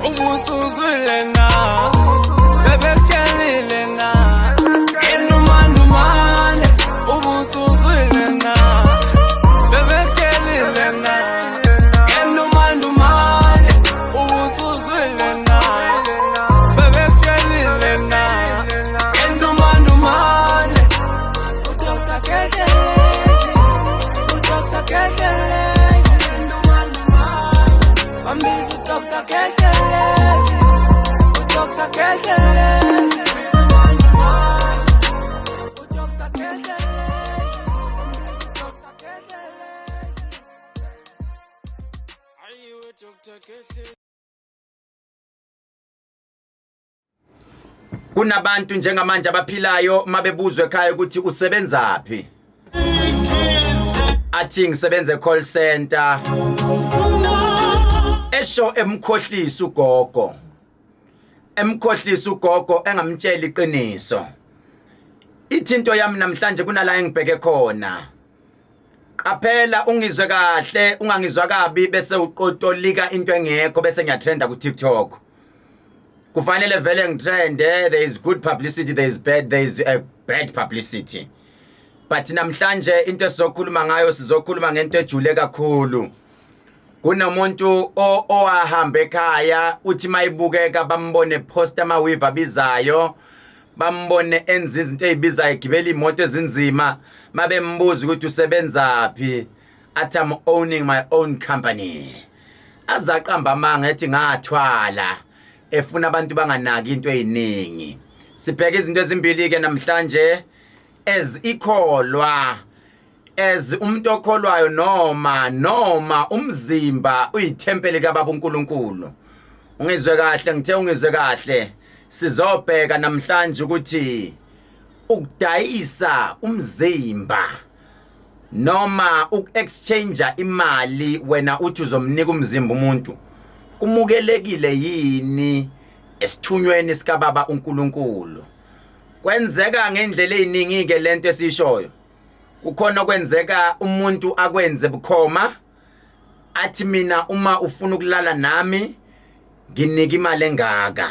Ubusuzwile na? Bebekutshelile na? Enumandumane, ubusuzwile na? Bebekutshelile na? Enumandumane, ubusuzwile na? Bebekutshelile na? Enumandumane, uDr. Ketelezi, uDr. Ketelezi, Enumandumane, bambiza uDr. Ketelezi, uDr. Ketelezi, Enumandumane, uDr. Ketelezi, bambiza uDr. Ketelezi. Ayiwe Dr. Ketelezi. Kunabantu njengamanje abaphilayo mabebuzwe ekhaya ukuthi usebenzaphi, athi ngisebenza e-call center, esho emkhohlisa ugogo, emkhohlisa ugogo engamtsheli iqiniso. Ithi into yami namhlanje kunala engibheke khona. Qaphela, ungizwe kahle, ungangizwa kabi bese uqotolika into engekho, bese ngiyatrenda ku TikTok. Kufanele vele ngitrende. There is good publicity, there is bad, there is a bad publicity, but namhlanje into esizokhuluma ngayo, sizokhuluma ngento ejule kakhulu. Kunomuntu owahamba ekhaya, uthi mayibukeka bambone post ama-weave abizayo, bambone enza izinto ezibizayo, egibela imoto ezinzima. Mabembuza ukuthi usebenzaphi, athi, "I'm owning my own company." Azaqamba amanga ethi ngathwala, efuna abantu banganaki into eziningi. Sibheke izinto ezimbili ke namhlanje as ikholwa, as umuntu okholwayo, noma umzimba uyithempeli kaBaba uNkulunkulu. Ungizwe kahle, ngithe ungizwe kahle. Sizobheka namhlanje ukuthi ukudayisa umzimba noma uku-exchange imali, wena uthi uzomnika umzimba umuntu, kumukelekile yini esithunyweni sikaBaba uNkulunkulu? Kwenzeka ngendlela eziningi ke lento esishoyo. Kukhona okwenzeka umuntu akwenze bukhoma, athi, "Mina uma ufuna ukulala nami nginika imali engaka."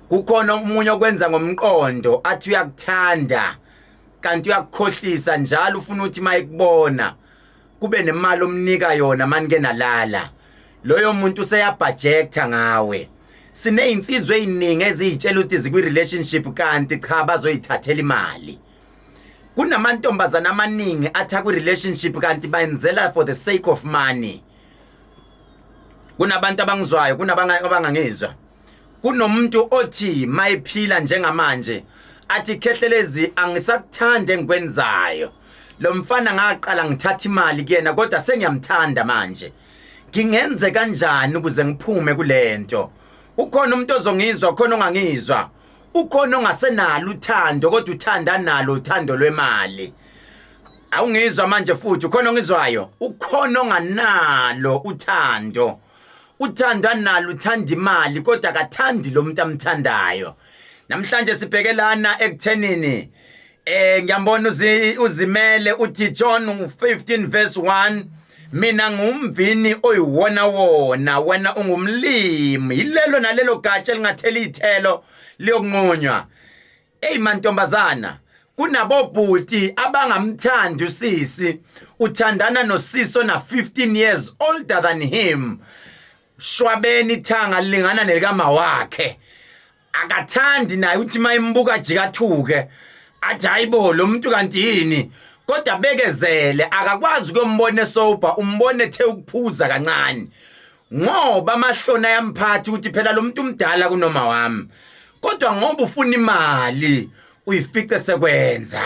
Kukhona omunye okwenza ngomqondo, athi uyakuthanda kanti uyakukhohlisa njalo, ufuna ukuthi mayikubona kube nemali omnika yona manike nalala. Loyo muntu useyabhajecta ngawe. Sinezinsizwa eziningi eziyitshela ukuthi zikwi relationship kanti cha, bazoyithathela imali. Kunamantombazana amaningi athi akwi relationship kanti bayenzela for the sake of money. Kunabantu abangizwayo, kunabangangizwa. Kunomuntu othi mayiphila njengamanje athi, "Khehlelezi, angisakuthanda engikwenzayo. Lo mfana ngaqala ngithatha imali kuyena, kodwa sengiyamthanda manje. Ngingenze kanjani ukuze ngiphume kulento?" Ukhona umuntu ozongizwa, khona ongangizwa. Ukhona ongasenalo uthando, kodwa uthanda nalo uthando lwemali. Awungizwa manje futhi? Ukhona ongizwayo? Ukhona onganalo uthando, uthanda nalo, uthanda imali kodwa akathandi lo muntu amthandayo. Namhlanje sibheke lana ekuthenini ngiyambona uzimele, uthi John 15 verse 1, "Mina ngumvini oyiwona wona, wena ungumlimi. Yilelo nalelo gatsha elingathela ithelo liyokunqunywa." Ey mantombazana, kunabobhuti abangamthandi usisi, uthandana nosisi ona 15 years older than him. Shwabeni ithanga lingana nelikama wakhe, akathandi naye. Uthi mayimbuka jikathuke, athi, "Hayibo, lo muntu kanti yini?" Kodwa bekezele, akakwazi ukuyombona esober, umbone ethe ukuphuza kancane, ngoba amahloni ayamphatha ukuthi phela lo muntu umdala kunoma wami. Kodwa ngoba ufuna imali, uyifice sekwenza.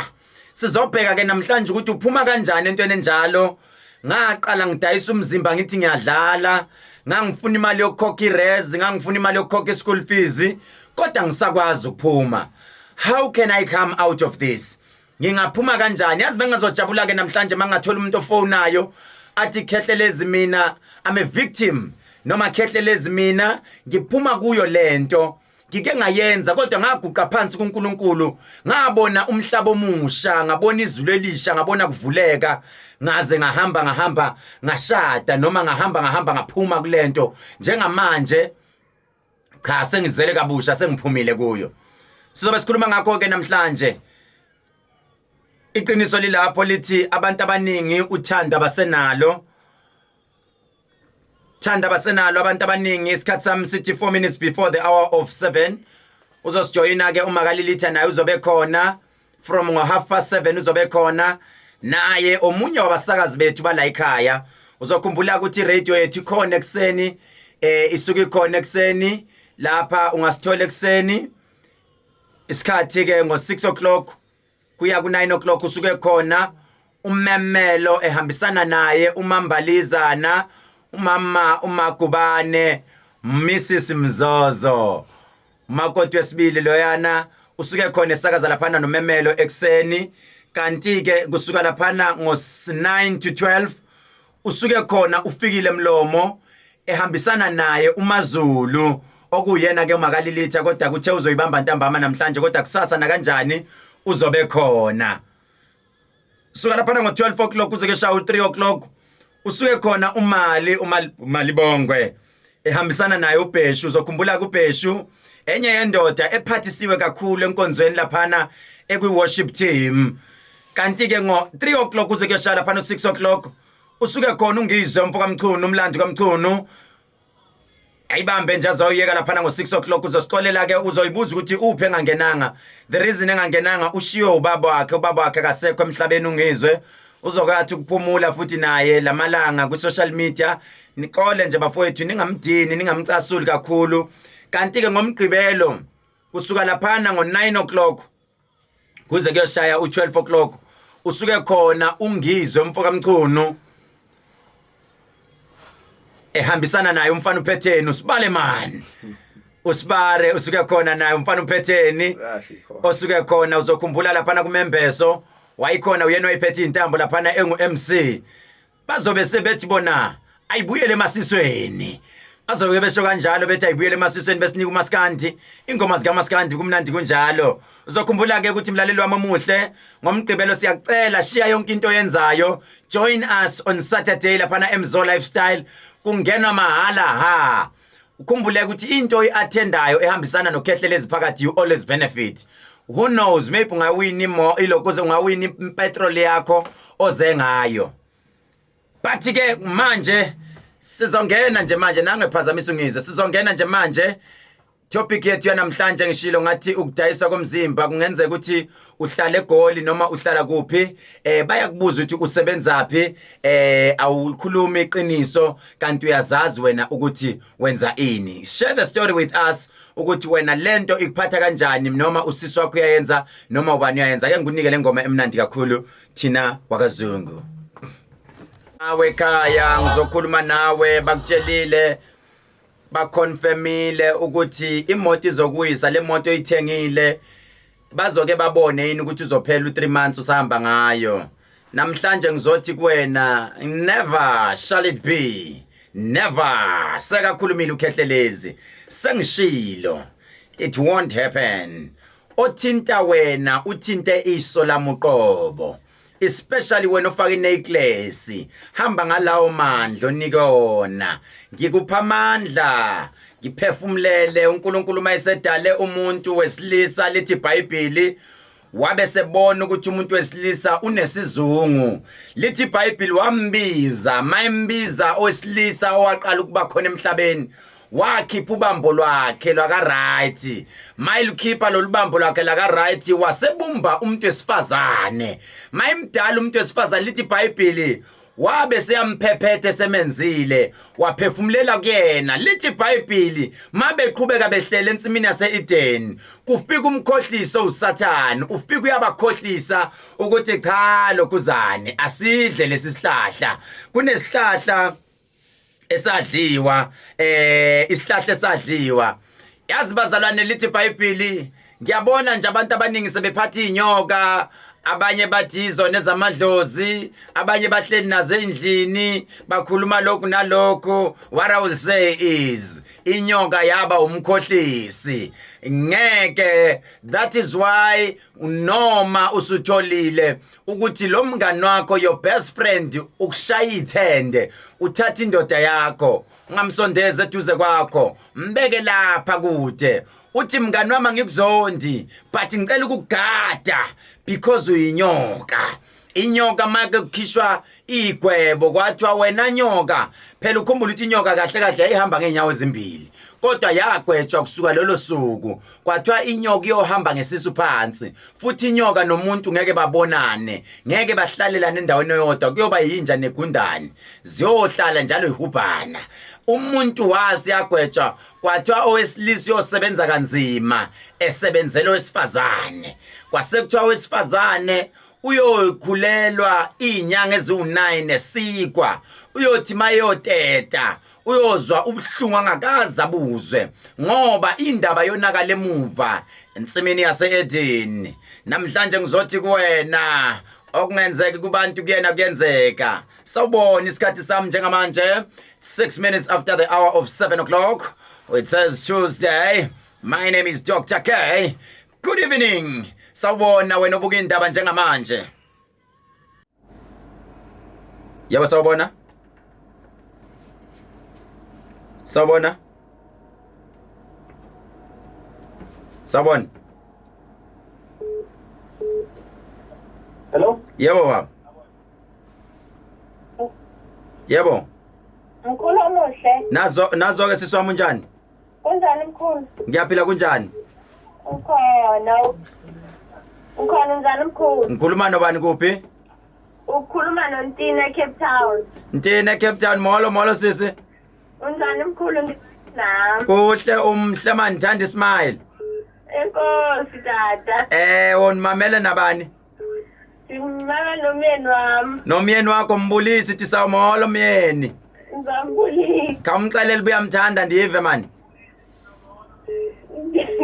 Sizobheka ke namhlanje ukuthi uphuma kanjani entweni enjalo. Ngaqala ngidayisa umzimba ngithi ngiyadlala, ngangifuna imali yokukhokha i-res, ngangifuna imali yokukhokha i-school fees, kodwa ngisakwazi ukuphuma. How can I come out of this? Ngingaphuma kanjani? Yazi bengazojabula ke namhlanje mangathola umuntu ofonayo athi, "Khehlelezi, mina I'm a victim," noma, "Khehlelezi, mina ngiphuma kuyo lento." Ngike ngayenza kodwa ngaguqa phansi kuNkulunkulu, ngabona umhlaba omusha, ngabona izulu elisha, ngabona kuvuleka, ngaze ngahamba ngahamba ngashada noma ngahamba ngahamba ngaphuma kulento. Njengamanje cha, sengizele kabusha, sengiphumile kuyo. Sizobe sikhuluma ngakho ke namhlanje. Iqiniso lilapho lithi abantu abaningi uthando abasenalo. Thanda basenalo abantu abaningi. Isikhathi sami sithi 4 minutes before the hour of 7. Uzosijoyina ke uMakalilitha, naye uzobe khona from ngo half past 7, uzobe khona naye omunye wabasakazi bethu bala ekhaya. Uzokhumbula ukuthi radio yethu ikhona ekseni, isuke ikhona ekseni lapha, ungasithola ekseni isikhathi ke ngo 6 o'clock kuya ku 9 o'clock. Usuke khona uMemelo ehambisana naye uMambalizana, umama uMagubane, Mrs Mzozo, umakoti wesibili loyana, usuke khona esakaza laphana noMemelo ekseni. Kanti ke kusuka laphana ngo 9 to 12 usuke khona ufikile Mlomo ehambisana naye uMaZulu, okuyena ke uMakalilitha, kodwa kuthe uzoyibamba ntambama namhlanje, kodwa kusasa nakanjani uzobe khona. Suka laphana ngo-12 o'clock kuze kushaya u-3 o'clock usuke khona umali umali Malibongwe ehambisana naye uBheshu. Uzokhumbula kuBheshu enye yendoda ephathisiwe kakhulu enkonzweni laphana ekwi-worship team. Kanti ke ngo-3 o'clock kuze kuyoshaya laphana u-6 o'clock usuke khona uNgizwe umfo kaMchunu, umlandi kaMchunu, ayibambe nje azoyeka laphana ngo-6 o'clock. Uzosixolela ke, uzoyibuza ukuthi uphi engangenanga. The reason engangenanga, ushiwe ubaba wakhe, ubaba wakhe akasekho emhlabeni. Ungizwe uzokathi ukuphumula futhi naye lamalanga kwi-social media. Nixole nje bafowethu, ningamdini, ningamcasuli kakhulu. Kanti-ke ngoMgqibelo kusuka laphana ngo-9 o'clock kuze kuyoshaya u-12 o'clock usuke khona uNgizwe umfo kaMchunu ehambisana naye umfana uphetheni usibale man usibare, usuke khona naye umfana uphetheni osuke khona. Uzokhumbula laphana kumembeso wayikhona, uyena wayiphethe intambo laphana engu-MC. Bazobe sebethi bona ayibuyele emasisweni, bazobe besho kanjalo bethi ayibuyele emasisweni, besinika umaskandi, ingoma zikamaskandi, kumnandi kunjalo. Uzokhumbula ke ukuthi, mlaleli wami omuhle, ngoMgqibelo siyakucela, shiya yonke into oyenzayo, join us on Saturday laphana eMzo Lifestyle, kungenwa mahala ha. Ukhumbule ukuthi into oyi-attendayo ehambisana noKhehlelezi phakathi, you always benefit. Who knows, maybe ungawini mo ilokuze ungawini ipetrol yakho oze ngayo. But ke manje sizongena nje manje, nangephazamisa ungizwe, sizongena nje manje. Topic yethu yanamhlanje, ngishilo ngathi ukudayisa komzimba. Kungenzeka ukuthi uhlala eGoli noma uhlala kuphi, bayakubuza ukuthi usebenzaphi, awukhulumi iqiniso kanti uyazazi wena ukuthi wenza ini. Share the story with us ukuthi wena lento ikuphatha kanjani, noma usisi wakho uyayenza noma ubani uyayenza. Ake ngikunike le ngoma emnandi kakhulu, thina wakazungu. Nawe ekhaya ngizokhuluma nawe, bakutshelile, baconfirmile ukuthi imoto izokuwisa. Le moto oyithengile, bazoke babone yini ukuthi uzophela u3 months usahamba ngayo? Namhlanje ngizothi kuwena, never shall it be, never. Sekakhulumile uKhehlelezi, sengishilo, it won't happen. Othinta wena uthinte iso lamuqobo, especially wena ofaka inecklace. Hamba ngalawo mandla onike wona, ngikupha amandla, ngiphefumulele. UNkulunkulu mayesedale umuntu wesilisa, lithi iBhayibheli wabe sebona ukuthi umuntu wesilisa unesizungu. Lithi iBhayibheli wambiza, mayembiza owesilisa owaqala ukuba khona emhlabeni, wakhipha ubambo lwakhe lwaka right. Mayilukhipha lolu bambo lwakhe laka right, wasebumba umuntu wesifazane. Mayimdala umuntu wesifazane, lithi iBhayibheli wabe seyamphephethe, semenzile, waphefumulela kuyena. Lithi iBhayibheli mabeqhubeka behlele ensimini yase-Eden, kufika umkhohliso uSathane, ufika uyabakhohlisa ukuthi cha, lokhuzane, asidle lesi sihlahla. Kunesihlahla esadliwa, isihlahla esadliwa. Yazi bazalwane, lithi iBhayibheli, ngiyabona nje abantu abaningi sebephatha inyoka. Abanye bathi izona ezamadlozi, abanye bahleli nazo endlini bakhuluma lokhu nalokhu. What I will say is inyoka yaba umkhohlisi. Ngeke, that is why noma usutholile ukuthi lo mngani wakho, your best friend, ukushaya ithende, uthatha indoda yakho, ungamsondeza eduze kwakho, mbeke lapha kude, uthi mngani wami angikuzondi, but ngicela ukugada because uyinyoka. Inyoka make kukhishwa igwebo kwathiwa wena nyoka, phela ukhumbula ukuthi inyoka kahle kahle yayihamba ngeenyawo ezimbili, kodwa yagwetshwa kusuka lolo suku kwathiwa inyoka iyohamba ngesisu phansi, futhi inyoka nomuntu ngeke babonane, ngeke bahlalelane endaweni eyodwa, kuyoba yinja negundane, ziyohlala njalo ihubhana. Umuntu wazi yagwetshwa kwathiwa owesilisa uyosebenza kanzima esebenzela owesifazane, kwase kuthiwa owesifazane uyokhulelwa izinyanga eziwu-9 esikwa, uyothi mayoteta uyozwa ubuhlungu angakaze abuzwe, ngoba indaba yonakala emuva ensimini yase-Eden. Namhlanje ngizothi kuwena okungenzeki kubantu kuyena kuyenzeka. Sawubona, isikhathi sami njengamanje 6 minutes after the hour of 7 o'clock. It says Tuesday. My name is Dr. K. Good evening. Sawubona wena obuka indaba njengamanje. Yebo, sawubona. Sawubona. Sawubona. Hello? Yebo baba. Yebo. Mkhulu omuhle. Nazo nazo ke sisi wami, unjani? Kunjani mkhulu? Ngiyaphila, kunjani? Ukhona. Ukhona, unjani mkhulu? Ngikhuluma nobani, kuphi? Ukhuluma noNtina eCape Town. Ntine Cape Town, molo molo sisi. Unjani mkhulu nami? Kuhle, umhle man, ngithanda ismile. Enkosi tata. Wonimamele nabani? Ngimama nomyeni wami. Nomyeni wakho, mbulisi ithi sawumolo myeni. Ngizambulisa. Khawumxelele uba uyamthanda ndive mani.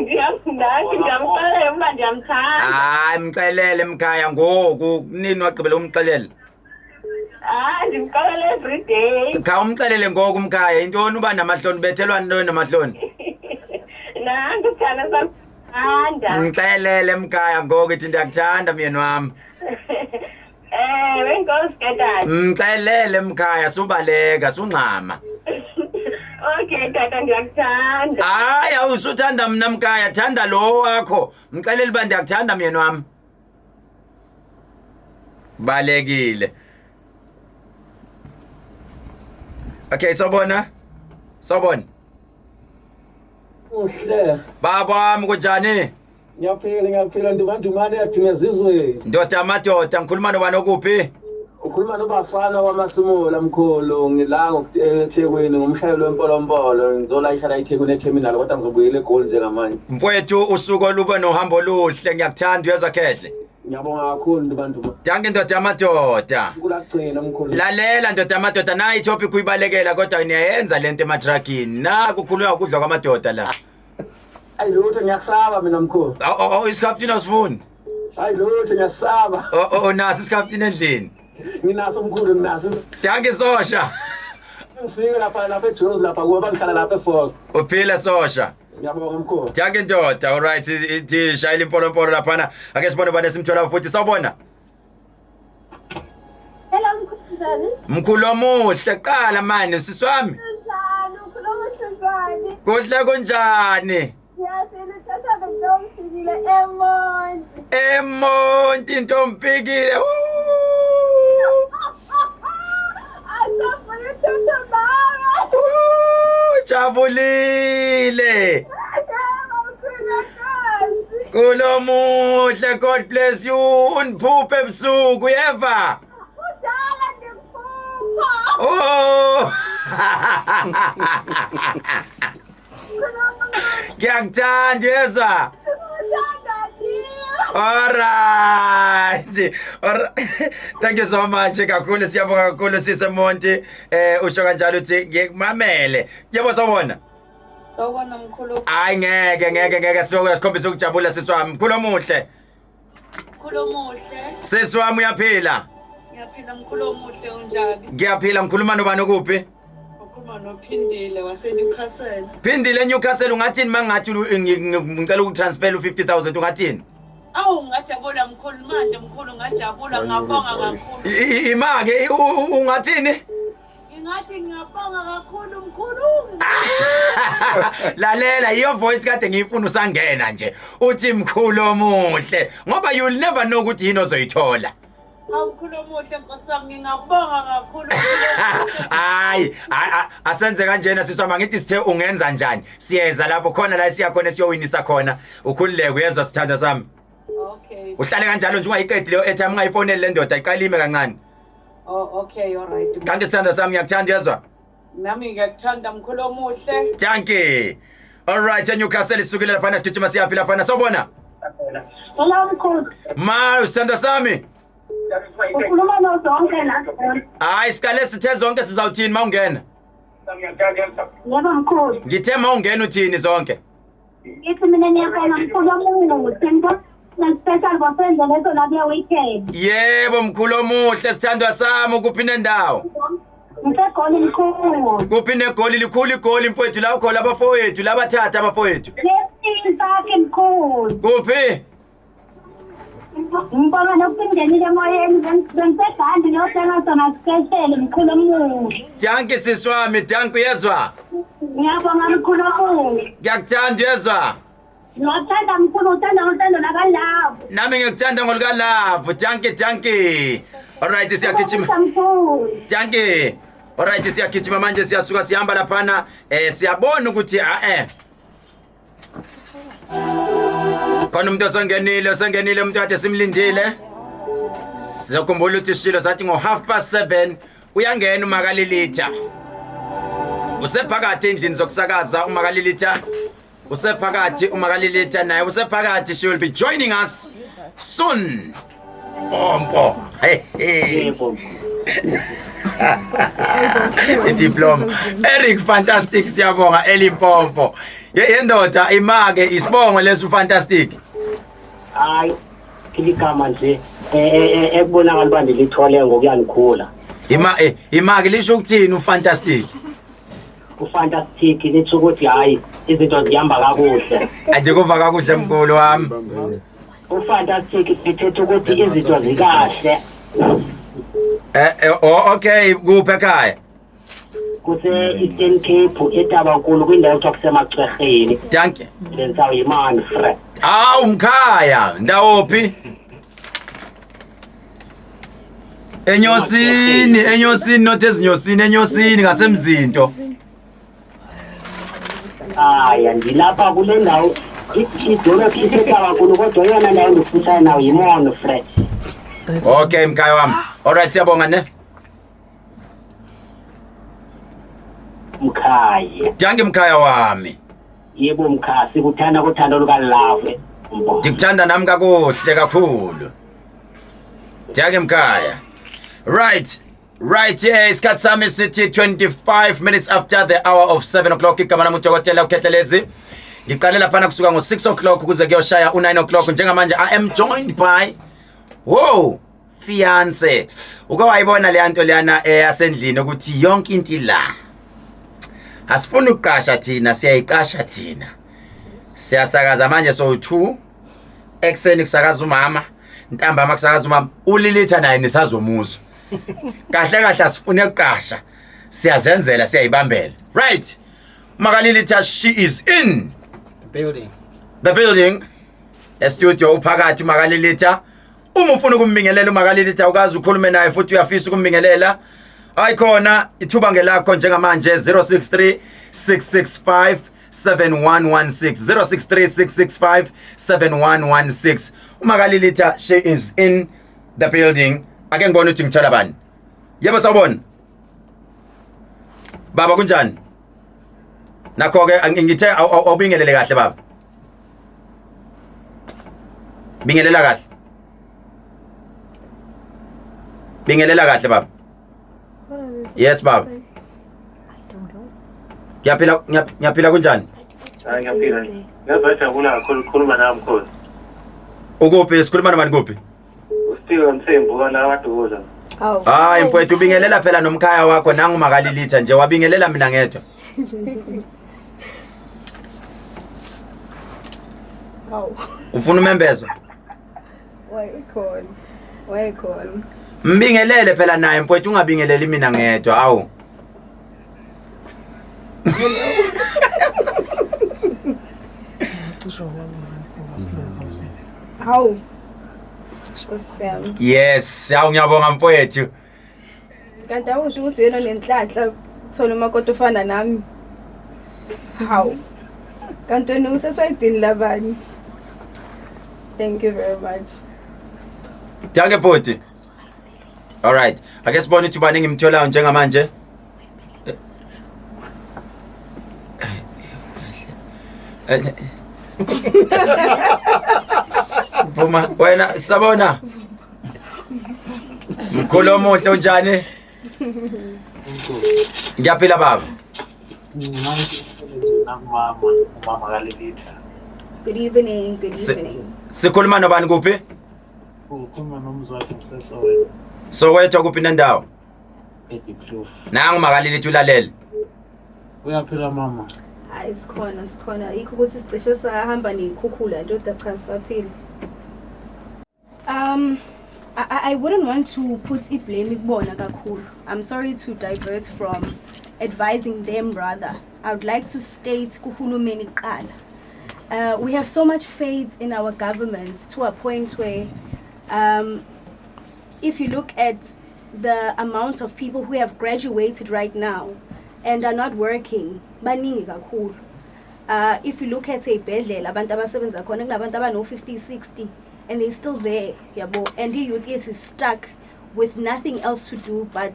Ndiyamndathi ndiyamxelela uba ndiyamthanda. Hayi, mxelele mkhaya ngoku, nini wagqibela umxelele? Hayi, ndimxelela every day. Khawumxelele ngoku mkhaya, intoni uba namahloni, bethelwa ntoni namahloni? Nanku thana samthanda. Mxelele mkhaya ngoku, ithi ndiyakuthanda myeni wami. Ewe, enkosi ke tata. Mxelele mkhaya, subaleka, sungxama. Okay tata, ndiyakuthanda. Hayi, awusuthanda mna mkhaya, thanda lo wakho. Mxelele uba ndiyakuthanda myeni wami. Balekile. Okay, sawubona. Sawubona. Uhle. Baba wami, kunjani? Ngiyaphila, ngiyaphila Ndumandumane yaduma ezizweni. Ndoda amadoda, ngikhuluma nobani, okuphi? Ukhuluma nobafana wamasimula mkhulu, ngila eThekwini, ngumshayeli wempolompolo, ngizolayisha la eThekwini eterminal, kodwa ngizobuyela eGoli njengamanje. Mfowethu, usuku olube nohambo oluhle, ngiyakuthanda, uyezwa khehle. Ngiyabonga kakhulu Ndumanduma. Dankie ndoda amadoda. Kulagcina mkhulu. Lalela ndoda amadoda, nayi itopic uyibalekela, kodwa niyayenza lento ematrakini. Naku kukhulunywa ukudla kwamadoda la. Ayi lutho, ngiyasaba mina mkhulu. Oh, isikhaftini awusifuni? Hayi lutho, ngiyasaba. Oh, naso isikhaftini endlini. Nginaso mkhulu, nginaso. Dankie sosha. Ngifike lapha eJozi lapha kuba ngihlala lapha eForce. Uphila sosha. Ngiyabonga mkhulu. Dankie ndoda. All right, ithi shayela impolompolo laphana. Ake sibone bane simthola futhi. Sawubona. Hello mkhulu, njani? Mkhulu omuhle, qala mani sisi wami. Njani mkhulu omuhle, njani? Kuhle, kunjani? Ngiyaphila, uthatha nomfikile eMonti. Emonti intomfikile. Asafuna uthatha mama. Jabulile. Yebo mkhulu, enkosi. Kulomuhle, God bless you. Undiphuphe ebusuku, yeva? Kudala ndikuphupha. Oh. Ngiyakuthanda, yezwa? Uthanda nini? All right. All right. Thank you so much kakhulu, siyabonga kakhulu sise Monti. Usho kanjalo uthi ngikumamele. Yebo, sawubona. Sawubona mkhulu. Hayi ngeke ngeke ngeke, siyokuya sikhombisa ukujabula sisi wami. Mkhulu omuhle. Mkhulu omuhle. Sisi wami uyaphila? Ngiyaphila mkhulu omuhle, unjani? Ngiyaphila. Ngikhuluma nobani, okuphi? Ukhuluma noPhindile waseNewcastle. Phindile eNewcastle, ungathini mangathi ngicela ukutransfer u50000, ungathini? Awu, ngajabula mkhulu, manje mkhulu ngajabula, ngabonga kakhulu. Ima-ke, ungathini? Ngingathi ngiyabonga kakhulu mkhulu. Lalela, iyo voice kade ngiyifuna usangena nje, uthi mkhulu omuhle, ngoba you'll never know ukuthi yini ozoyithola. Awu mkhulu omuhle, nkosi yami, ngingabonga kakhulu. Hayi, asenze kanjena siswama, ngithi sithe ungenza njani, siyeza lapho khona la siya khona, siyowinisa khona. Ukhululeke, uyezwa sithandwa sami? Okay. Uhlale kanjalo nje, ungayiqedi leyo airtime, ungayifoneli le ndoda, iqala ime kancane. Oh okay, all right. Dankie sithandwa sami, ngiyakuthanda, uyezwa? Nami ngiyakuthanda mkhulu omuhle. Dankie. All right, eNewcastle isukile laphana, sigijima siyaphi laphana, sawubona. Hello mkhulu. Ma, sithandwa sami. Ukhuluma noZonke la. Hayi, sikale sithe zonke sizawuthini ma ungena? Yebo mkhulu. Ngithe ma ungena uthini zonke? Ngithi mina ngiyabonga mkhulu omuhle. Ngibona special bosenze leso la kuya weekend. Yebo mkhulu omuhle, sithandwa sami, ukuphi nendawo? NgiseGoli mkhulu. Kuphi neGoli? Likhulu iGoli mfowethu, la ukhona abafowethu labathatha abafowethu. Lesini sakhe mkhulu. Kuphi? Ngibonga nokuthi ngingenile emoyeni, bengiseGandi ngiyothenga sona special mkhulu omuhle. Dankie sisi wami, dankie, uyezwa? Ngiyabonga mkhulu omuhle. Ngiyakuthanda, uyezwa? Ngiyakuthanda mkhulu, uthanda ngothando lakalapho. Nami ngikuthanda ngolukalapho. Dankie, dankie. Alright, siyagijima. Mkhulu. Dankie. Alright, siyagijima manje, siyasuka sihamba laphana, siyabona ukuthi khona umuntu osongenile, osongenile umuntu kade simlindile. Sizokhumbula ukuthi sishilo sathi ngo 7:30 uyangena uMakalilitha. Usephakathi endlini zokusakaza uMakalilitha. Usephakathi uMakalilitha, naye usephakathi. She will be joining us soon. Pompo. Hey hey. Yebo. Idiploma. Eric Fantastic, siyabonga eLimpopo. Ye ndoda imake isibongo lesu Fantastic. Hayi, iligama nje ekubonakala uba ndilithole ngokuyanikhula. Imake lisho ukuthini uFantastic? Ufantastic litho ukuthi hayi, izinto zihamba kakuhle. Andikuva kakuhle mkhulu wami. Ufantastic lithetha ukuthi izinto zikahle. Oh okay, kuphi ekhaya? Kuse Eastern Cape, eTabankulu, kwindawo ekuthiwa kuseMacwerheni. Dankie. Le ndzawo yiManfre. Hawu mkhaya, ndawophi? Enyosini, Enyosini, not ezinyosini, Enyosini ngasemzinto. Haya, ndilapha kule ndawo, idolophu iseTabankulu, kodwa eyona ndawo ndikufutshane nayo yiMonfre. Okay mkhaya wami. Alright, siyabonga ne. Mkhaya. Dankie mkhaya wami. Yebo mkhaya, sikuthanda kothando lukalove. Ndikuthanda nami kakuhle kakhulu. Dankie mkhaya. Right. Right, yeah, isikhathi sami sithi 25 minutes after the hour of 7 o'clock. Igama lami uDokotela uKhehlelezi. Ngiqale laphana kusuka ngo-6 o'clock kuze kuyoshaya u-9 o'clock. Njengamanje I am joined by, whoa, fiance. Uke wayibona leya nto leyana eyasendlini ukuthi yonke into ila. Asifuni ukuqasha thina, siyayiqasha thina. Siyasakaza manje so 2 ekuseni kusakaza umama, ntambama kusakaza umama, uLilitha naye nisazomuzwa. Kahle kahle asifune ukuqasha, siyazenzela, siyayibambela. Right, Makalilitha, she is in the building. The building, estudio uphakathi Makalilitha. Uma ufuna ukumbingelela uMakalilitha, ukazi ukhulume naye futhi uyafisa ukumbingelela, hayi khona ithuba ngelakho njengamanje, 063 665 7116, 063 665 7116. UMakalilitha, she is in the building. Ake ngibone ukuthi ngithola bani. Yebo, sawubona baba, kunjani? Nakho ke ngithe awubingelele kahle baba, bingelela kahle, bingelela kahle baba. Yes baba, ngiyaphila, ngiyaphila, kunjani? Hayi, ngiyaphila. Ngiyajabula kakhulu ukukhuluma nawe mkhulu. Ukuphi? Sikhuluma nobani, kuphi? Siphiwe Mthembu kana kaDukuza. Hawu. Hayi mfowethu, ubingelela phela nomkhaya wakho nangu makalilitha nje, wabingelela mina ngedwa. Hawu. Ufuna umembezo? Wayekhona. Wayekhona. Mbingelele phela naye mfowethu, ungabingeleli mina ngedwa, awu. Hawu. Nkosi yami. Yes, awu ngiyabonga mfowethu. Kanti awusho ukuthi uyena onenhlanhla ukuthola umakoti ofana nami. Hawu. Kanti wena usesayidini labani? Thank you very much. Danke bhuti. Alright, ake sibone ukuthi ubani engimtholayo njengamanje. Vuma wena, sabona. Mkhulu omuhle, unjani? Ngiyaphila baba. Nakumama, umama kaLilitha. Good evening, good evening. Sikhuluma nobani, kuphi? Ukhuluma nomzwakhe mseSoweto. Soweto kuphi nendawo? eDiepkloof. Nangu makalilithi ulalele. Uyaphila mama? Hayi, sikhona, sikhona. Yikho ukuthi sicishe sahamba ney'khukhula nje, kodwa cha, sisaphila. I wouldn't want to put i-blame kubona kakhulu. I'm sorry to divert from advising them rather. I would like to state kuhulumeni kuqala. We have so much faith in our government to a point where if you look at the amount of people who have graduated right now and are not working, baningi kakhulu. If you look at ey'bhedlela, abantu abasebenza khona kunabantu abano-50, 60 and they're still there, yabo. And i-youth yethu is stuck with nothing else to do but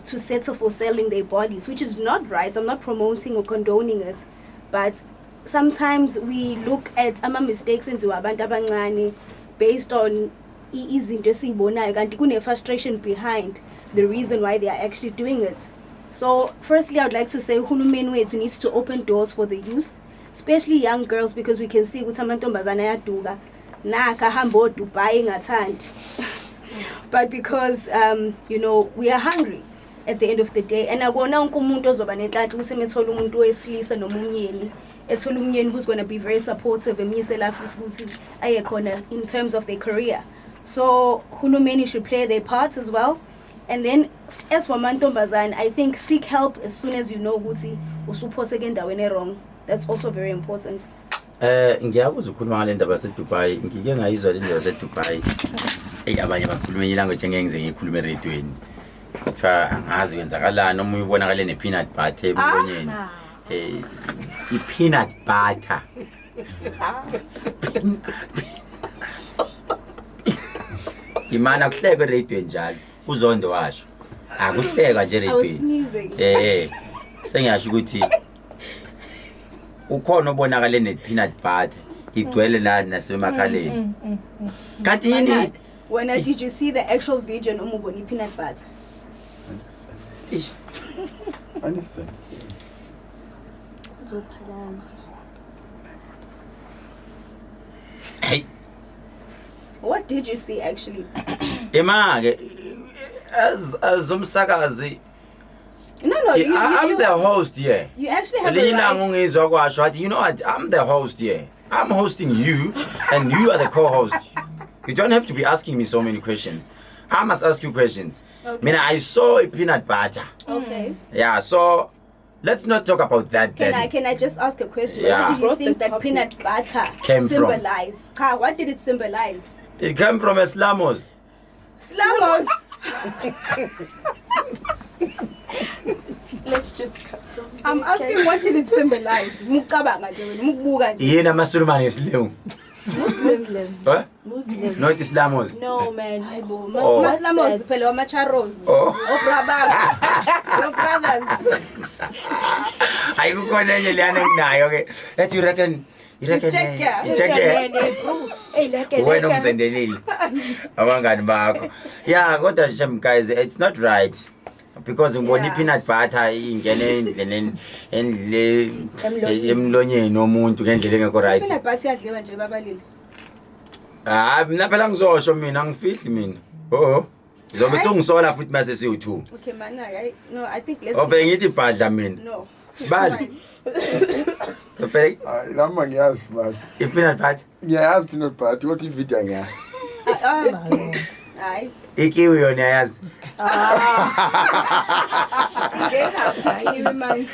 to settle for selling their bodies, which is not right. I'm not promoting or condoning it, but sometimes we look at ama-mistakes enziwa abantu abancane based on izinto esiyibonayo, kanti kune-frustration behind the reason why they are actually doing it. So firstly, I would like to say uhulumeni wethu needs to open doors for the youth, especially young girls, because we can see ukuthi amantombazane ayaduka nakha ahamba oDubai engathandi, but because we are hungry at the end of the day, and akona wonke umuntu ozoba nenhlanhla ukuthi emethola umuntu wesilisa noma umyeni, ethola umyeni who's going to be very supportive, emyise la afisa ukuthi aye khona in terms of their career. So hulumeni should play their part as well. And then as for amantombazane, I think seek help as soon as you know ukuthi usuphoseke endaweni e-wrong. That's also very important. Ngiyakuzwa ukhuluma ngale ndaba yaseDubai, ngike ngayizwa le ndaba yaseDubai. Eyi, abanye bakhuluma enye language engeke ngize ngiyikhulume erediyweni. Kuthiwa angazi kwenzakalani, omunye ubonakale ne-peanut butter emlonyeni. I-peanut butter. Imana akuhlekwa erediyweni njalo. Uzondo washo. Akuhlekwa nje I was erediyweni. sneezing. Sengiyasho ukuthi ukhona obonakale ne-peanut butter igcwele la nasemakhaleni. Kanti yini? Bernard, wena, did you see the actual video noma ubona i-peanut butter? Eish. Anise. Uzophalaza. Hey, What did you see actually? Ema ke as umsakazi, No, I'm the host here. You actually have a Elinye ilanga right. ungizwa kwasho wathi, you know what, I'm the host here. I'm hosting you and you are the co-host. You don't have to be asking me so many questions. I must ask you questions. Okay. Mina, I saw a peanut butter. Okay. Yeah, so let's not talk about that Can then. I just ask a question? Yeah. What did you Brought think the that topic. peanut butter Came from. symbolized? Cha, what did it symbolize? It came from Islamos. Slamos. Let's just cut this. I'm asking, what did it symbolize? Mucabanga nje wena, mukubuka nje. Yini amaSulumane ngesilungu? Muslim. Huh? Muslim. Not Islamos. No man. Oh. What's Amaslamos that? phela wama-charros. Oh. Obrabakho. Your brothers. Hayi, kukhona enye leyana enginayo ke. That you reckon Check ya. Check ya. Hey, lekker, Wena lekker. ungisendelile abangani bakho. Yeah, kodwa shem guys, it's not right. Because ngibona i-peanut butter ingene endleleni endle Emlonyeni. emlonyeni womuntu ngendlela engekho right. Peanut butter iyadliwa nje babalile. Hayi, mina phela ngizosho, mina angifihli mina. Oh, ngizobe sungisola futhi mase siwu2. Okay, mana, I, no, I think let's Obe ngithi bhadla mina. No. Sibali. So phela Hayi, nami angiyazi manje. I-peanut butter. Ngiyayazi peanut butter, kodwa ividiyo angiyazi. Hayi. Ikiwi yona yazi. Ngena manje.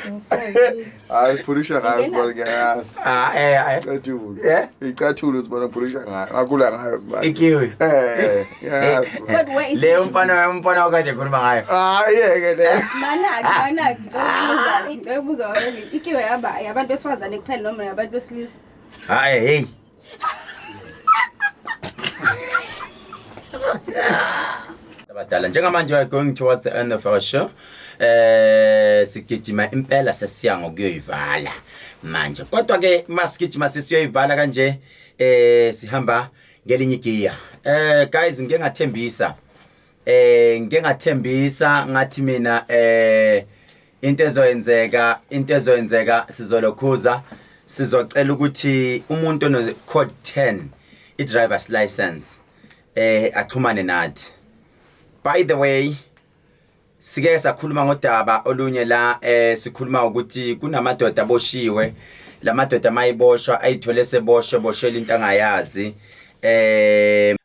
Hayi, phulisha ngayo sibona, ngiyayazi. Ah, eh eh. Icathulo. Eh? Icathulo sibona, phulisha ngayo. Ngakula ngayo sibona. Ikiwi. Eh, ngiyayazi. But wait. Le umfana okade ekhuluma ngayo. Hayi, yeke le. Mana, mana, ngicela ukubuza wena, ikiwe yaba yabantu besifazane kuphela noma yabantu besilisa? Hayi, hey. Abadala, njengamanje we are going towards the end of our show. Sigijima impela sesiya ngokuyoyivala manje. Kodwa ke masigijima sesiyoyivala kanje, sihamba ngelinye igiya. Guys, ngike ngathembisa. Ngike ngathembisa ngathi mina into ezoyenzeka sizolokhuza, sizocela ukuthi umuntu ono code 10 i driver's license axhumane nathi. By the way, sike sakhuluma ngodaba olunye la, sikhuluma ukuthi kunamadoda aboshiwe. Lamadoda mayiboshwa ayithole seboshwe, boshela into angayazi.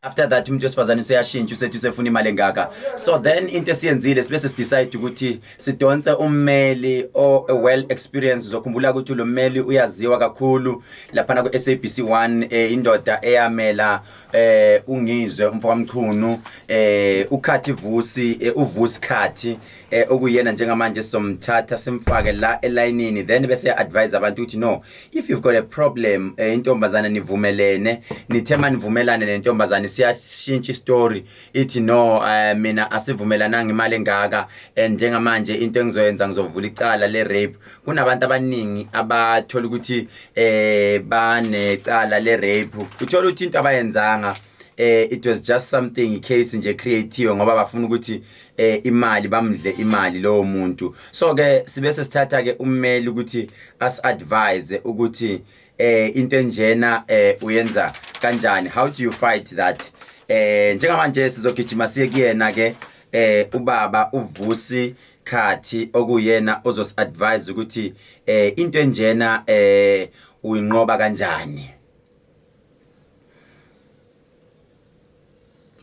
After that umuntu wesifazane useyashintsha, usethi usefuna imali engaka. So then into esiyenzile, sibe sesidecide ukuthi sidonse ummeli o well experienced. Uzokhumbula ukuthi lo mmeli uyaziwa kakhulu laphana ku SABC 1, indoda eyamela ungizwe umfokaMchunu, ukhathi Vusi, uVusi Khathi, okuyena njengamanje sizomthatha simfake la elayinini, then bese advise abantu ukuthi no, if you've got a problem, intombazana nivumelene, nithe manivumelane nentombazane, siyashintsha istory, ithi no, mina asivumelananga imali engaka, and njengamanje into engizoyenza, ngizovula icala le rape. Kunabantu abaningi abathola ukuthi banecala le rape, uthola ukuthi into abayenzanga, it was just something, case nje creative ngoba bafuna ukuthi imali, bamdle imali lowo muntu. So ke sibe sesithatha ke ummeli ukuthi as advise ukuthi into enjena uyenza kanjani, how do you fight that. Njengamanje sizogijima siye kuyena ke, ubaba uVusi Khathi, okuyena ozos advise ukuthi into enjena uyinqoba kanjani.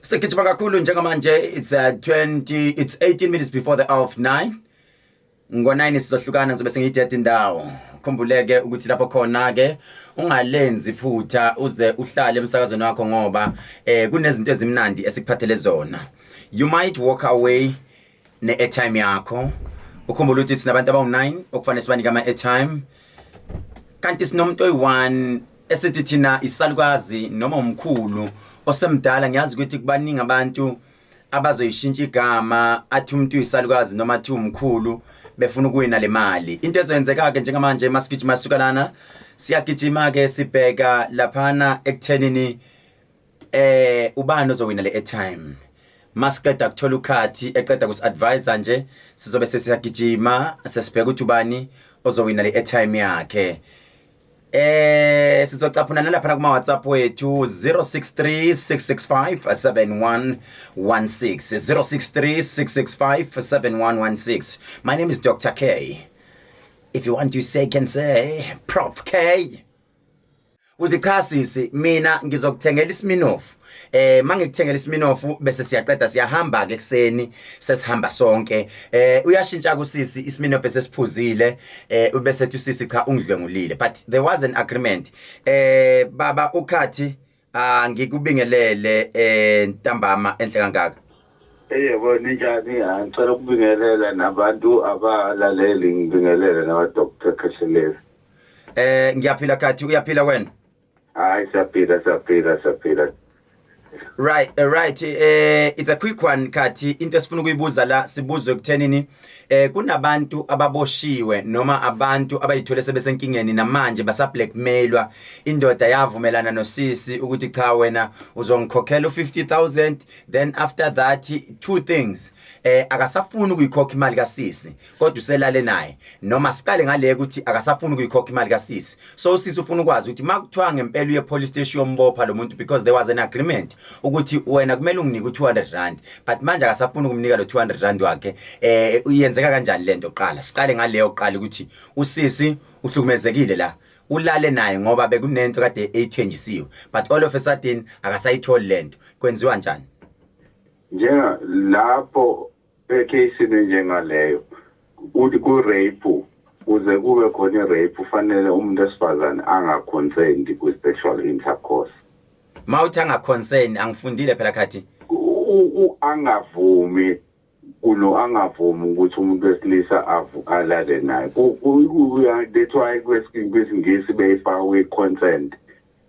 Sigijima kakhulu njengamanje, it's 20, it's 18 minutes before the hour of 9. Ngo9 sizohlukana, ngizobe sengiyideda indawo. Khumbuleke ukuthi lapho khona ke ungalenzi iphutha, uze uhlale emsakazweni wakho ngoba kunezinto ezimnandi esikuphathele zona. You might walk away ne airtime yakho. Ukhumbule ukuthi sinabantu abawu9 okufanele sibanike ama airtime. Kanti sinomuntu oyi1 esithi thina isalukazi noma umkhulu osemdala. Ngiyazi ukuthi kubaningi abantu abazoyishintsha igama, athi umuntu uyisalukazi noma athi umkhulu, befuna ukuwina le mali. Into ezoyenzeka ke njengamanje, masigijima suka lana, siyagijima ke sibheka laphana ekuthenini ubani ozowina le airtime. Masiqeda kuthola ukhathi, eqeda kusi-advise nje, sizobe sesiyagijima sesibheka ukuthi ubani ozowina le airtime yakhe. Sizocaphuna nalapha kuma WhatsApp wethu, 063 665 7116, 063 665 7116. My name is Dr. K. If you want to say, can say Prof K. Uthi cha sisi, mina ngizokuthengela iSmirnoff. Mangikuthengela iSmirnoff bese siyaqeda, siyahamba ke ekseni, sesihamba sonke. Uyashintsha kusisi, iSmirnoff esesiphuzile, ubese ethi usisi cha, ungidlwengulile, but there was an agreement. Baba ukhathi, ngikubingelele ntambama enhle kangaka. Yebo, ninjani? Ngicela ukubingelela nabantu abalaleli, ngibingelele nawa Dr. Khehlelezi. Ngiyaphila Khathi, uyaphila wena? Hayi, siyaphila, siyaphila, siyaphila. Right, right. It's a quick one, Khathi. Into esifuna ukuyibuza la, sibuzwe kuthenini kunabantu ababoshiwe noma abantu abayithole sebesenkingeni namanje basa blackmailwa. Indoda yavumelana nosisi ukuthi cha, wena uzongikhokhela u50000, then after that two things, akasafuni ukuyikhokha imali kasisi kodwa uselale naye. Noma siqale ngale ukuthi akasafuni ukuyikhokha imali kasisi, so usisi ufuna ukwazi ukuthi makuthiwa ngempela uye police station yombopha lo muntu, because there was an agreement ukuthi wena kumele unginike u200 rand, but manje akasafuni ukumnika lo 200 rand wakhe, uyenzeka kanjani lento? Qala siqale ngaleyo qala ukuthi usisi uhlukumezekile la, ulale naye ngoba bekunento kade eyithenjisiwe, but all of a sudden akasayitholi lento, kwenziwa njani? Njenga lapho ekheyisini njengaleyo, kuthi ku-rape, kuze kube khona i-rape kufanele umuntu wesifazane angaconsent kwi-sexual intercourse. Mawuthi angaconsent, angifundile phela, Khathi. Angavumi kuno angavumi ukuthi umuntu wesilisa alale naye. That's why kwesingisi beyifaka kwi-consent.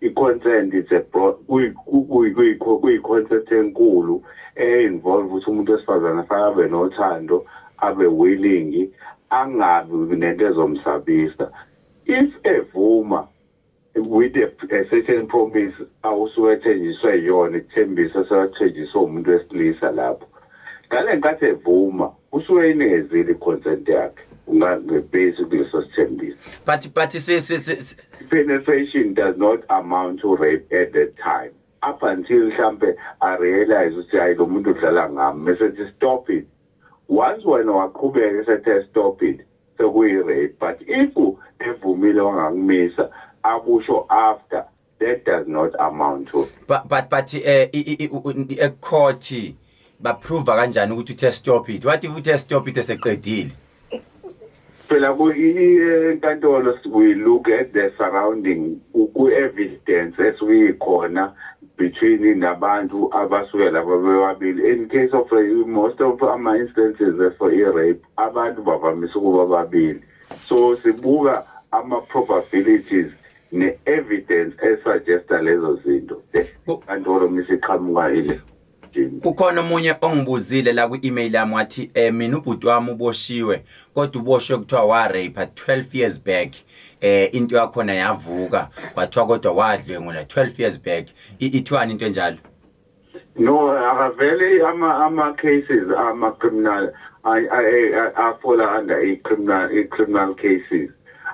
I-consent is a broad, kuyi-concept enkulu e-involve ukuthi umuntu wesifazane afake abe nothando, abe willing, angabi nento ezomsabisa. If evuma with a certain promise awusuke ethenjiswe yona, ithembiso esewathenjiswe umuntu wesilisa lapho, ngale nkathi evuma usuke inikezile i-consent yakhe ngebase kuleso sithembiso. But Penetration does not amount to rape at that time, up until mhlambe a realize ukuthi hayi, lo muntu udlala ngami, bese ethi stop it. Once wena waqhubeka esethe stop it, sekuyi-rape. But if evumile wangakumisa, akusho after that, does not amount to But ecourt baprove kanjani ukuthi uthe stop it? What if uthe stop it eseqedile? Phela enkantolo we look at the surrounding ku-evidence esuke between nabantu abasuke laba bebabili. In case of most of ama-instances for i-rape, abantu bavamise ukuba babili, so sibuka ama-probabilities ne-evidence esuggesta lezo zinto. Enkantolo misiqhamuka ile Kukhona omunye ongibuzile la kwi-email yami, wathi mina ubhuti wami uboshiwe, kodwa uboshwe kuthiwa wa rape 12 years back, into yakhona yavuka, kwathiwa kodwa wadlwengula 12 years back. Ithiwani into enjalo? No, akavele ama cases ama criminal afola under i criminal cases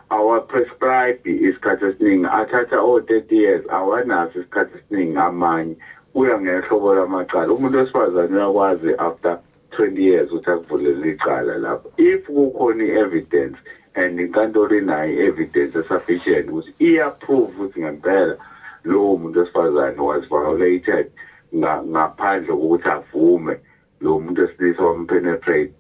awa prescribe isikhathi esiningi, athatha o 30 years, awanaso isikhathi esiningi amanye, kuya ngehlobo lamacala. Umuntu wesifazane uyakwazi after 20 years ukuthi akuvulele icala lapho if kukhona i-evidence and inkantolo inayo i-evidence esufficient ukuthi iyaprove ukuthi ngempela lowo muntu wesifazane was violated ngaphandle kokuthi avume lo muntu wesilisa wampenetrate.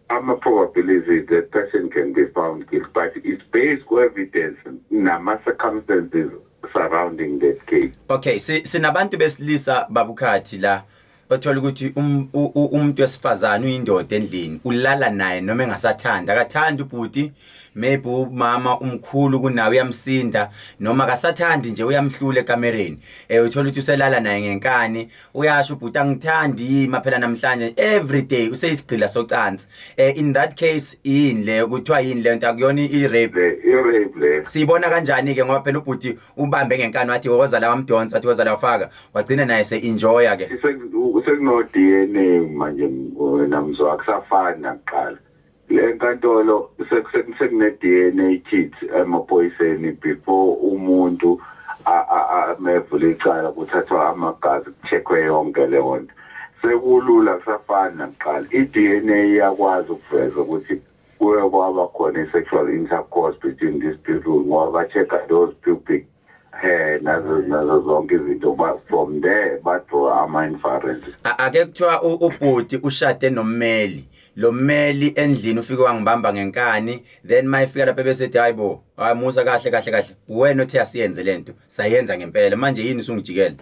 Ama-probabilities that person can be found guilty, but it's based ku-evidence nama-circumstances surrounding that case. Okay, sinabantu besilisa, babukhathi la, othola ukuthi umuntu wesifazane uyindoda endlini, ulala naye noma engasathanda, akathandi ubhuti, maybe umama umkhulu kunawe, uyamsinda, noma akasathandi nje, uyamhlula ekamereni, uthola ukuthi uselala naye ngenkani. Uyasho ubhuti, angithandi, yima phela namhlanje, every day useyisigqila socansi. In that case yini le kuthiwa yini le nto? Akuyona i-rape? Le i-rape le. Siyibona kanjani ke? Ngoba phela ubhuti ubambe ngenkani, wathi woza la, wamdonsa, wathi woza la, wafaka, wagcina naye se-enjoya ke. Sekuno-DNA manje wena mzwa, akusafani nakuqala. Le nkantolo sekune-DNA kit emaphoyiseni before umuntu mevula icala, kuthathwa amagazi, kucheckwe yonke leyo nto. Sekulula, kusafani nakuqala. I-DNA iyakwazi ukuveza ukuthi kuye kwaba khona i-sexual intercourse between these people, ngoba ba-check-a those pubic hair nazo zonke izinto. From there badraw ama-inferences. Ake kuthiwa ubhuti ushade nommeli, lo mmeli endlini ufike wangibamba ngenkani, then mayifika lapha bese ethi, hayibo, hayi musa, kahle kahle kahle, wena othe asiyenze lento, sayenza ngempela, manje yini usungijikela?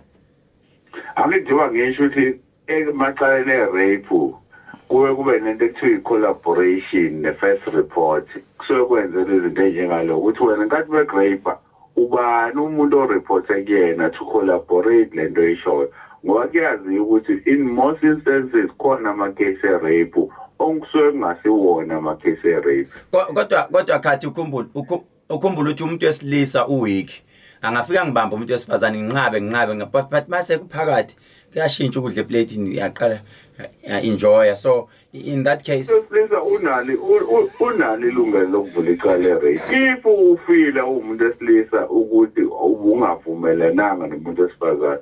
Angithi ngisho ukuthi emacaleni e-rape kuye kube nento ekuthiwa i-collaboration ne-first report. Kusuke kwenzela izinto ey'njengalo ukuthi wena nkathi beku-rape, ubani umuntu oreporte kuyena to collaborate le nto oyishoyo. Ngoba kuyaziwa ukuthi in most instances khona ama-case e-rape okusuke kungasiwona ama-case e-rape. Kodwa khathi ukhumbule ukhumbule ukuthi umuntu wesilisa uweak. Angafika ngibamba umuntu wesifazane nginqabe nginqabe but mase kuphakathi kuyashintsha ukudla eplatini uyaqala enjoy. So in that case wesilisa unalo unalo ilungelo lokuvula icala le-rape if ufila uwumuntu wesilisa ukuthi ubungavumelananga nomuntu wesifazane.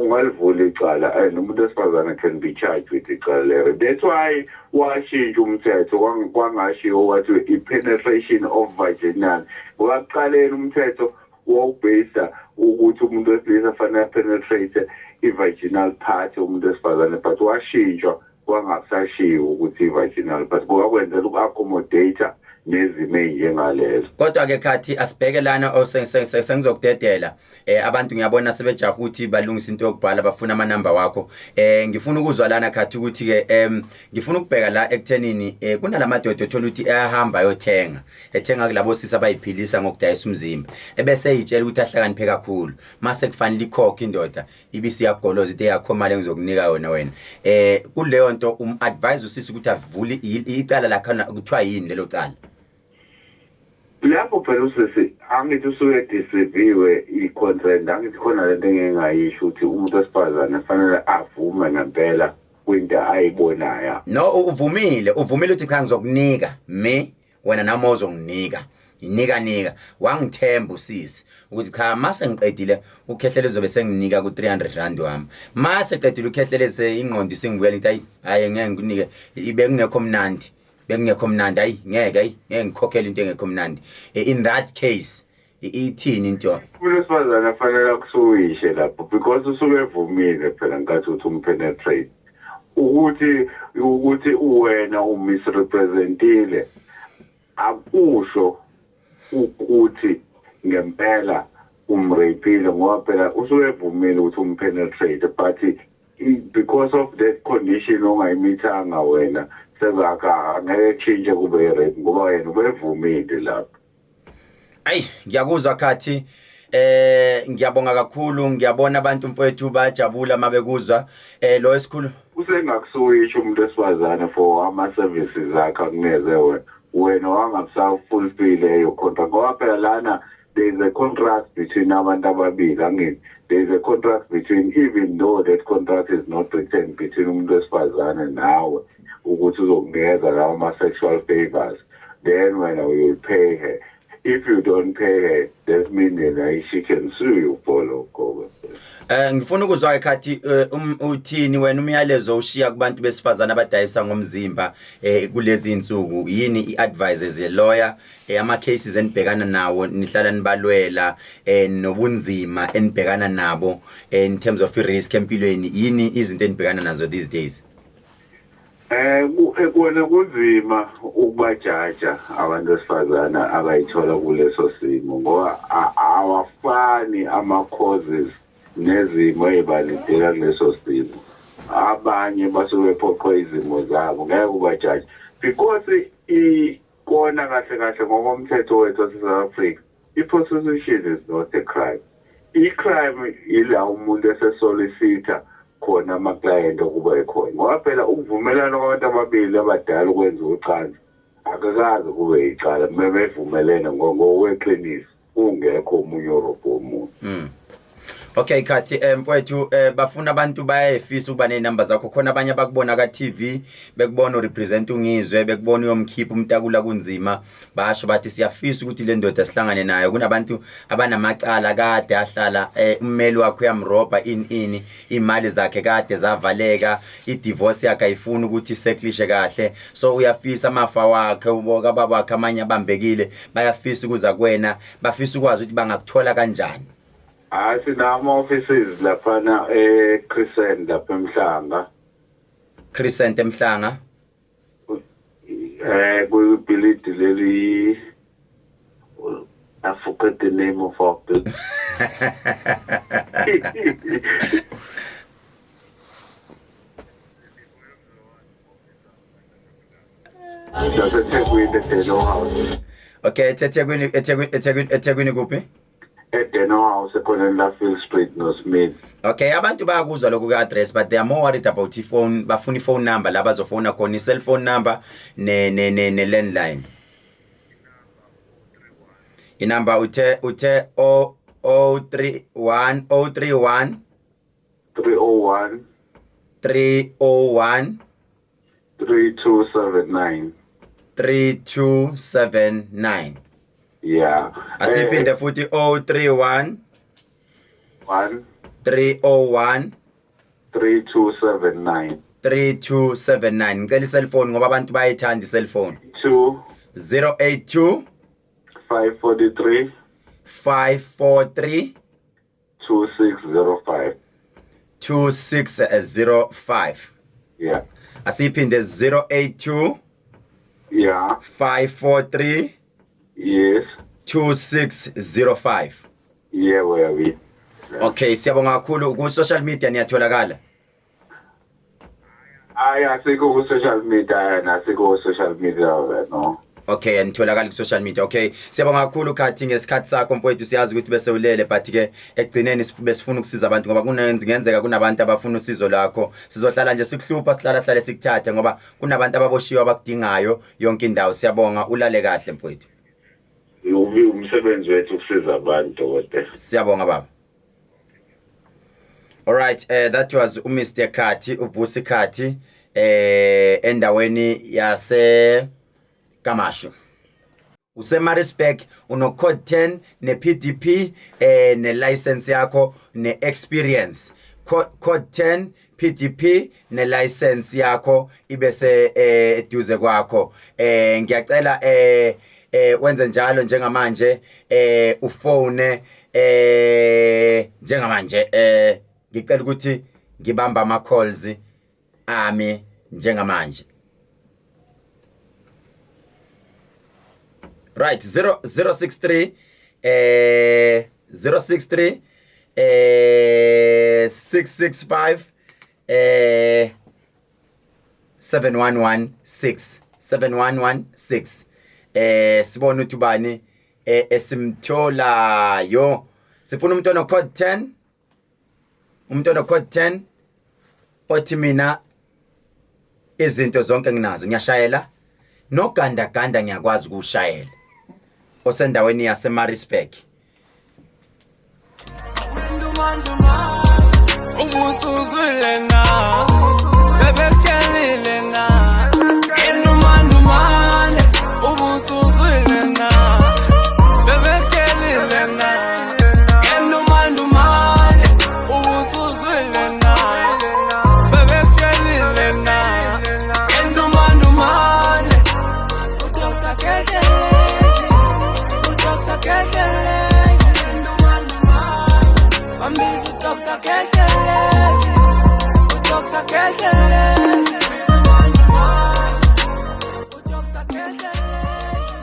Ungalivula icala and umuntu wesifazane can be charged with icala le-rape. That's why washintsha umthetho, kwangashiwo wathi i-penetration of vaginal, ngoba kuqaleni umthetho wawubhesa ukuthi umuntu wesilisa fanele penetrate i-vaginal part yomuntu wesifazane, but washintshwa kwangasashiwo ukuthi i-vaginal part, ngoba kwenzela uku-accommodate nezimo ey'njengalezo. Kodwa ke khathi asibheke lana sengizokudedela abantu ngiyabona sebejaha ukuthi balungisa into yokubhala, bafuna amanamba wakho. Ngifuna ukuzwa lana khathi ukuthi ke ngifuna ukubheka la ekuthenini kunalamadoda othola ukuthi ayahamba ayothenga, ethenga kulabo sisi abayiphilisa ngokudayisa umzimba, ebese eyitshela ukuthi ahlakaniphe kakhulu, mase kufanele ikhokhe indoda ibisiyagoloza into eyakho imali engizokunika yona wena. Kuleyo nto advise usisi ukuthi avule icala lakhe, kuthiwa yini lelo cala? Lapho phela usisi angithi usuke deceive i-consent, angithi khona lento engingayisho ukuthi umuntu wesifazane fanele avume ngempela kwinto ayibonayo. No, uvumile ukuthi cha ngizokunika me wena nami ozonginika inika nika, wangithemba usisi ukuthi cha mase ngiqedile ukhehlele uzobe senginika ku 300 rand wami, mase qedile ukhehlele ingqondo isingibuyela ukuthi hayi ngeke ngikunike, bekungekho mnandi, bekungekho mnandi, hayi ngeke, hayi ngeke ngikhokhele into engekho mnandi. In that case ithini into? Umuntu wesifazane afanele akusuwishe lapho because usuke evumile phela nkathi uthi umpenetrate, ukuthi wena umisrepresentile akusho ukuthi ngempela umrapile, ngoba phela usuke evumile ukuthi umpenetrate, but because of that condition ongayimithanga wena sezaka angeke tshintshe kube i-rape ngoba yena ubevumile lapho. Ayi ngiyakuzwa khathi, ngiyabonga kakhulu, ngiyabona abantu mfowethu bayajabula mabekuzwa lo esikhulu. Usengakusuwisha umuntu wesifazane for ama services akhe akunikeze wena wangabusafulfill leyo contract, ngoba phela lana there is a contract between abantu ababili, angithi there is a contract between, even though that contract is not written, between umuntu wesifazane nawe ukuthi uzokunikeza lawo ma-sexual favors, then wena you will pay her. If you don't pay her, that means then she can sue you for lokho. Ngifuna ukuzwa ekhathi uthini wena umyalezo ushiya kubantu besifazana abadayisa ngomzimba kulezi insuku, yini i-advice as a lawyer, ama cases enibhekana nawo nihlala nibalwela, nobunzima enibhekana nabo in terms of risk empilweni, yini izinto enibhekana nazo these days? Kona kunzima ukubajaja abantu besifazana abayithola kuleso simo, ngoba awafani ama causes nezimo ezibalidela kuleso simo. Abanye basuke bephoqwa izimo zabo, ngeke ubajaje because ikona kahle kahle ngokomthetho wethu wase-South Africa i-prostitution is not a crime. I-crime ila umuntu esesolicita khona ama-client okuba ekhona, ngoba phela ukuvumelana kwabantu ababili abadala ukwenza ucansi akakaze kube yicala bevumelene ngokweqiniso kungekho omunye orobha omunye. Okay Khathi, mfowethu, bafuna abantu bayayifisa ukuba nezinamba zakho, khona abanye abakubona ka TV bekubona urepresent ungizwe, bekubona uyomkhipha umtakula kunzima, basho bathi siyafisa ukuthi le ndoda sihlangane nayo. Kunabantu abanamacala kade ahlala, ummeli wakhe uyamrobha ini imali zakhe kade zavaleka, i-divorce yakhe ayifuni ukuthi iseklishe kahle, so uyafisa amafa wakhe uboka baba wakhe amanye abambekile, bayafisa ukuza kuwena, bafisa ukwazi ukuthi bangakuthola kanjani. Hayi sinama offices laphana eCrescent lapha eMhlanga. Crescent eMhlanga. Kuyibhilidi leli, I forgot the name of our building. YaseThekwini eDelo House. Okay, eThekwini, eThekwini, eThekwini, eThekwini kuphi? eDeno House ekhoneni la Field Street no Smith. Okay, abantu bayakuzwa lokhu ka-address, but they are more worried about i-phone. Bafuna i-phone number la bazofona khona, i-cellphone number ne landline. Inamba uthe o 031 031 301 301 3279. 3279. Yeah. Asiphinde futhi, 031 1 301 3279. 3279. Ngicela i-cellphone ngoba abantu bayayithanda i-cellphone. 2 082 543 543 2605. 2605. Yeah. Asiphinde, 082 Yeah. 543 Yes. 2605. Yebo yabi. Okay, siyabonga kakhulu. Ku social media niyatholakala? Hayi, asikho ku social media, asikho ku social media, no. Okay, anitholakala ku social media. Okay, siyabonga kakhulu Khathi ngesikhathi sakho mfowethu. Siyazi ukuthi bese ulele, but ke ekugcineni besifuna ukusiza abantu ngoba kunenzeka kunabantu abafuna usizo lakho. Sizohlala nje sikuhlupha, sihlala hlale sikuthathe ngoba kunabantu ababoshiwe abakudingayo yonke indawo. Siyabonga, ulale kahle mfowethu. Ubi umsebenzi wethu ukusiza abantu, dokotela. Siyabonga baba. Alright, that was uMr Khathi, uVusi Khathi, endaweni yase Kamashu. UseMaritzburg, uno code 10 ne PDP, ne license yakho ne experience. Code 10 PDP ne license yakho ibese eduze kwakho. Ngiyacela wenze njalo njengamanje, ufone njengamanje. Ngicela ukuthi ngibamba ama calls ami njengamanje. Right, 0063 063 665 7116 7116. Sibone ukuthi ubani esimtholayo. Sifuna umuntu ono code 10, umuntu ono code 10 othi mina izinto zonke nginazo, ngiyashayela noganda ganda, ngiyakwazi ukushayela, osendaweni yaseMaritzburg. Ubusuzwile na bebekutshelile na enumandumane? Ubusuzwile na bebekutshelile na enumandumane? Ubusuzwile na bebekutshelile na enumandumane? UDr Ketelezi, uDr Ketelezi, enumandumane bambiza uDr Ketelezi, uDr Ketelezi, uDr Ketelezi, bambiza uDr Ketelezi.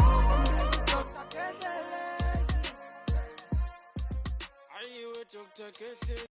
Ayiwe Dr Ketelezi.